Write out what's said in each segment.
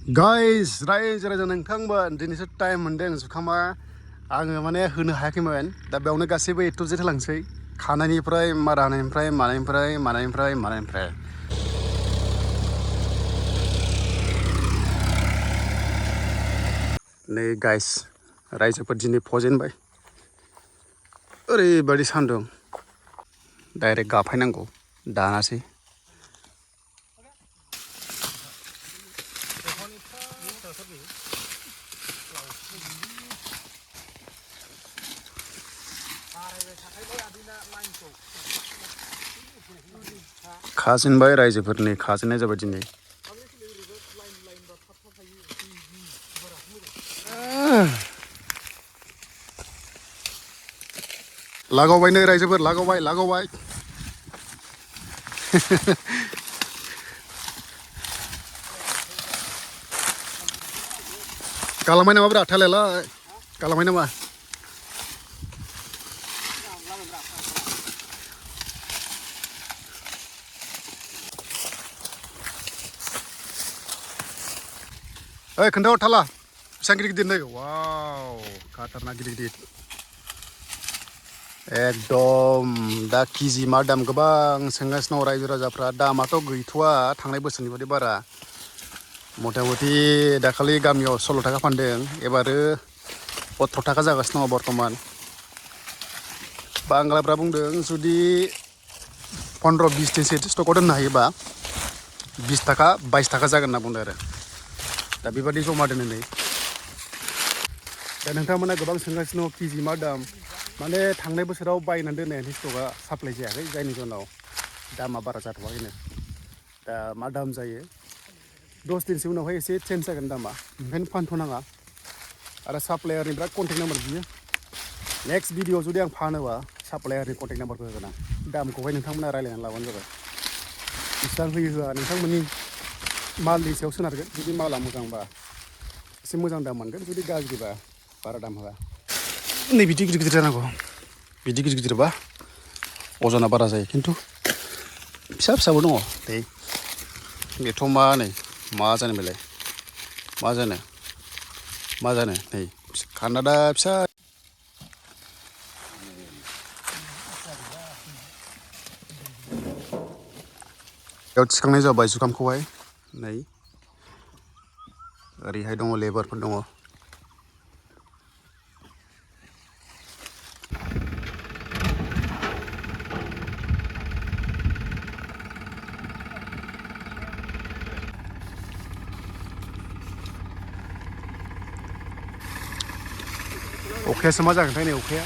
guys रायजो नोंथांमोन दिनैसो टाइम मोनदों जुखामा आङो माने होनो हायाखैमोन दा बेयावनो गासैबो ए टु जेड होलांसै खानायनिफ्राय मारा होनायनिफ्राय मानायनिफ्राय नै गाइस रायजोफोर दिनै फजेनबाय ओरैबायदि सान्दुं डाइरेक्ट गाफायनांगौ दानासै खाजेनबाय रायजोफोरनि खाजेननाय जाबाय दिनै लागावबाय नै रायजोफोर लागावबाय गालांबाय नामा ब्रा थालायालाय गालांबाय नामा ओइ खोन्थाहर थाला बेसेबां गिदिर गिदिर नै वाव खाथारना गिदिर एकदम दा केजि मा दाम गोबां सोंगासिनो दं रायजो राजाफ्रा दामाथ' गैथ'वा थांनाय बोसोरनि बादि बारा मथा मथि दाखालि गामियाव 16 थाखा फानदों एबारो 18 थाखा जागासिनो दङ बर्थमान बांगालफ्रा बुंदों जुदि 15-20 दिनसो स्टकआव दोननो हायोबा 20 थाखा 22 थाखा जागोन होनना बुंदों आरो दा बेबादि जमा दोनो नै दा नोंथांमोना गोबां सोंगासिनो दं केजि मा दाम माने थांनाय बोसोराव बायनानै दोननाय स्टकआ साप्लाय जायाखै जायनि जाहोनाव दामा बारा जाथ'वाखैनो दा मा दाम जायो 10 दिनसो उनावहाय एसे चेन्ज जागोन दामा ओंखायनो फानथ'नाङा आरो साप्लायारनि बिराद कन्टेक्ट नाम्बार बियो नेक्स्ट भिडिअ जुदि आं फानोबा साप्लायारनि कन्टेक्ट नाम्बारखौ होगोन आं दामखौहाय नोंथांमोना रायज्लायनानै लाबानो जाबाय बेसेबां होयो होआ नोंथांमोननि मालनि सायाव सोनारगोन जुदि माला मोजांबा एसे मोजां दाम मोनगोन जुदि गाज्रिबा बारा दाम होआ नै बिदि गिदिर गिदिर जानांगौ बिदि गिदिर गिदिरबा अजना बारा जायो खिन्थु फिसा फिसाबो दङ दै बेथ' मा जानो बेलाय मा जानो नै कानाडा फिसा बेयाव थिखांनाय जाबाय जुखामखौहाय नै ओरैहाय दङ लेबारफोर दङ अखायासो मा जागोनथाय नै अखाया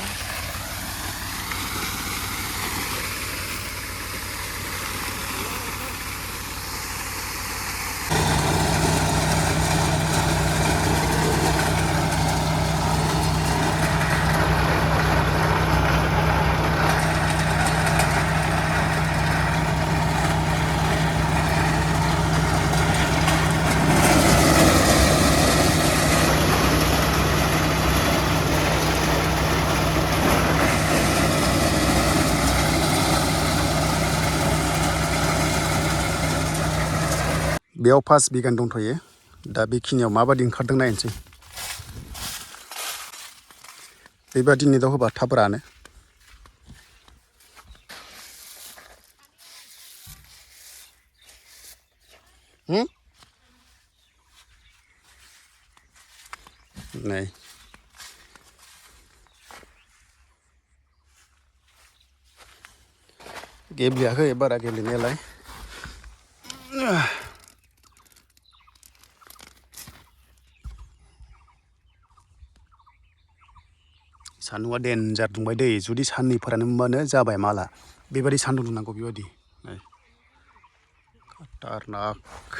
बेयाव 5 बिगान दंथ'यो दा बेखिनियाव माबादि ओंखारदों नायनोसै बेबादि नेटआव होबा थाब रानो नै गेब्लेयाखै बारा गेब्लेनायालाय सान्दुंआ देन्जार दुंबाय दै जुदि साननै फोरानोबानो जाबाय माला बेबादि सान्दुं दुंनांगौ बेबादि नै खाटारनाक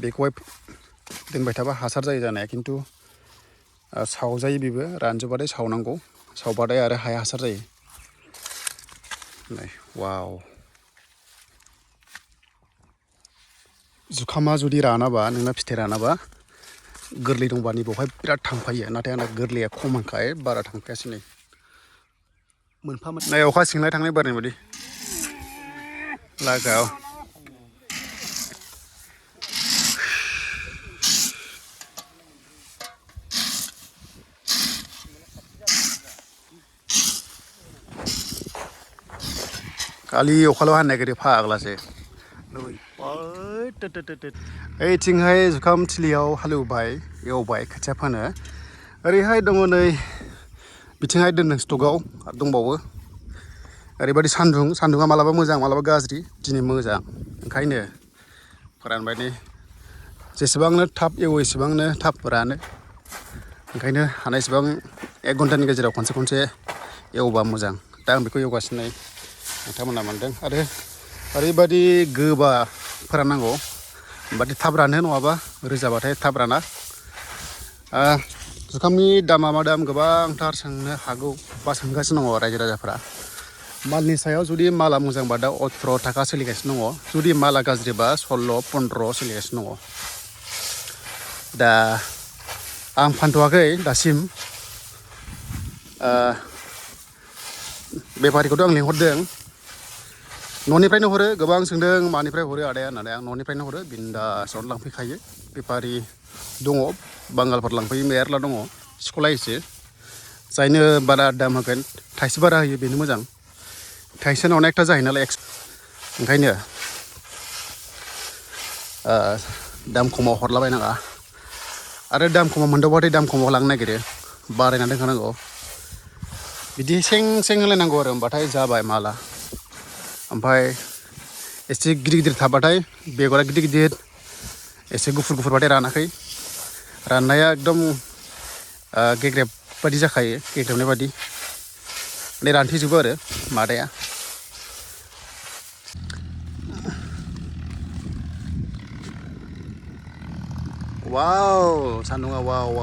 बेखौहाय दोनबाय थाबा हासार जायो जानाया खिन्थु सावजायो बेबो रानजोबबाथाय सावनांगौ सावबाथाय आरो हाया हासार जायो नै वाव जुखामा जुदि रानाबा नोंना फिथाइ रानाबा गोरलै दंबा नै बेवहाय बिराद थांफायो नाथाय आंना गोरलैया खमखाय बारा थांफायासै नै मोनफा नै अखा सिंलाय थांनाय बारनाय बादि लागाव खालि अखाल' हानो नागिरो फाग्लासो ओइथिंहाय जुखाम थिलियाव हालेवबाय एवबाय खोथिया फोनो ओरैहाय दङ नै बिथिंहाय दोनदों स्टकआव आरो दंबावो ओरैबायदि सान्दुङा मालाबा मोजां मालाबा गाज्रि दिनै मोजां ओंखायनो फोरानबाय नै जेसेबांनो थाब एवो एसेबांनो थाब रानो ओंखायनो हानायसेबां 1 घन्टानि गेजेराव खनसे एवबा मोजां दा आं बेखौ एवगासिनो नोंथांमोना मोनदों आरो ओरैबायदि गोबा फोराननांगौ होमबाथाय थाब रानो नङाबा रोजाबाथाय थाब राना जुखामनि दामा मा दाम गोबांथार सोंनो हागौ बा सोंगासिनो दङ रायजो राजाफ्रा मालनि सायाव जुदि माला मोजांबा दा 18 थाखा सोलिगासिनो दङ जुदि माला गाज्रिबा 16-15 सोलिगासिनो दङ दा आं फानथ'वाखै दासिम बेफारिखौथ' आं लिंहरदों न'निफ्रायनो हरो गोबां सोंदों मानिफ्राय हरो आदाया होननानै आं न'निफ्रायनो हरो बिन्दासावनो लांफैखायो बेफारि दङ बांगालफोर लांफैयो मेरला दङ सिख'लायोसो जायनो बारा दाम होगोन थाइसे बारा होयो बेनो मोजां थाइसेना अनेकथा जायो नालाय ओंखायनो दाम खमाव हरलाबायनाङा आरो दाम खमाव मोनदावबाथाय दाम खमाव लांनो नागिरो बारायना दोनखानांगौ बिदि सें होलायनांगौ आरो होमबाथाय जाबाय माला ओमफ्राय एसे गिदिर थाबाथाय बेगरा गिदिर एसे गुफुरबाथाय रानाखै राननाया एकदम गेग्रेब बायदि जाखायो गेग्रेबनाय बायदि माने रानथेजोबो आरो मादाया वाव सान्दुङा वाव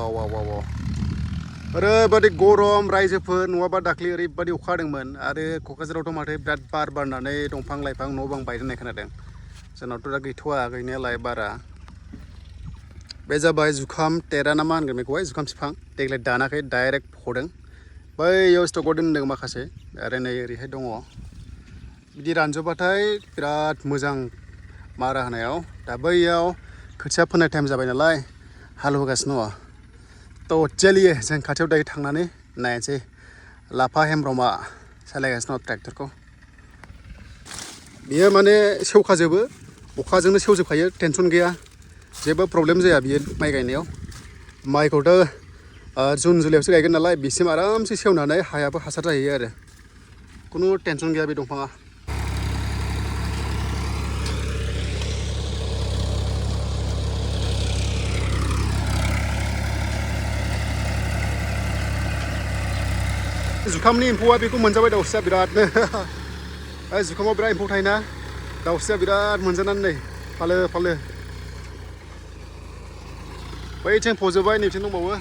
ओरैबायदि गरम रायजोफोर नङाबा दाख्लै ओरैबायदि अखा हादोंमोन आरो क'क्राझारावथ' माथो बिराद बार बारनानै दंफां लाइफां न' बां बायदोंनाय खोनादों जोंनावथ' दा गैथ'वा गैनायालाय बारा बे जाबाय जुखाम टेरा ना मा होनगोन बेखौहाय जुखाम बिफां देग्लाय दानाखै डाइरेक्ट फोदों बैयाव स्टकआव दोनदों माखासे आरो नै ओरैहाय दङ बिदि रानजोबबाथाय बिराद मोजां मारा होनायाव दा बैयाव खोथिया फोनाय टाइम जाबाय नालाय हालेवगासिनो दङ टटेलि जों खाथियाव दायो थांनानै नायनोसै लाफा हेमब्रमा सालायगासिनो दङ ट्रेक्टरखौ बियो माने सेवखाजोबो अखाजोंनो सेवजोबखायो टेनसन गैया जेबो प्रब्लेम जाया बियो माइ गायनायाव माइखौथ' जुन जुलाइआवसो गायगोन नालाय बिसिम आरामसे सेवनानै हायाबो हासार जाहैयो आरो खुनु टेनसन गैया बे दंफाङा जुखामनि एम्फौआ बेखौ मोनजाबाय दाउस्रिया बिरादनो जुखामाव बिराद एम्फौ थायोना दाउस्रिया बिराद मोनजानानै नै फालो बैथिं फजोब्बाय नैथिं दंबावो